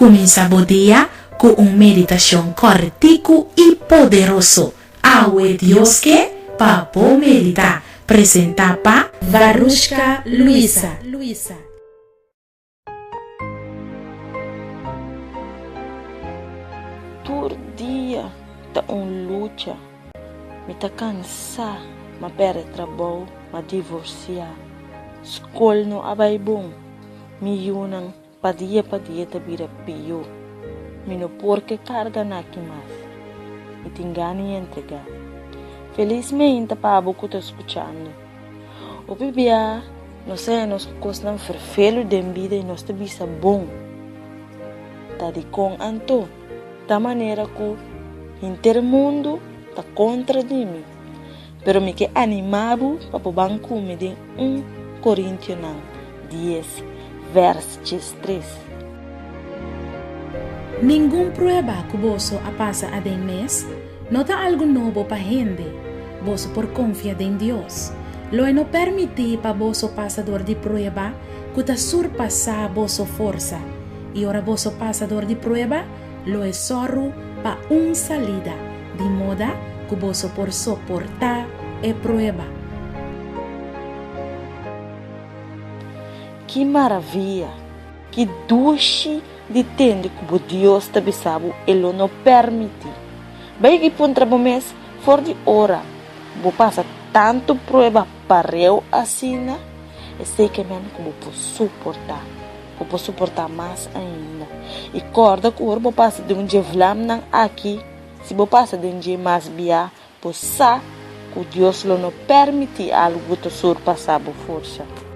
Kuminsá bo dia ku un meditashon kòrtiku i poderoso. Awe Dios ke pa bo meditá. Presentá pa Varushka Luisa. Tur dia ta un lucha. Mi ta kansá, m'a pèrdè trabou, m'a divorsiá. Skol no a bai bon. Mi yunan Pa dia pa dia ta bira pió. Mi no por ke karga naki mas. Mi tin gana i entregá. Felis meinta pa abo ku ta skuchando. Hopi bia nos ta haña nos ku kosnan ferfelu den bida i nos ta bisa bon. Ta dikon anto? Ta manera ku henter mundu ta kontra di mi. Pero mi ke animá bo pa bo ban ku mi den un Korintionan dies, vèrs 13. Ningun prueba ku boso a pasa aden mes no ta algu nobo pa hende. Boso por konfia den Dios. Lo e no permití pa boso pasa dor di prueba ku ta surpasá boso forsa. I ora boso pasa dor di prueba, Lo e sòru pa un salida, di moda ku boso por soportá e prueba. Ki maravia! Ki dushi di tende ku bo Dios ta bisa bo e lo no pèrmití. Bai i puntra bo mes, For di ora bo pasa tantu prueba pareu asina, esei ke men ku bo por soportá? Bo por soportá mas ainda. I kòrda ku ora bo pasa den un dje vlamnan aki, si bo pasa den dje mas bia, bo sa ku Dios lo no pèrmití algu ku ta surpasá bo forsa.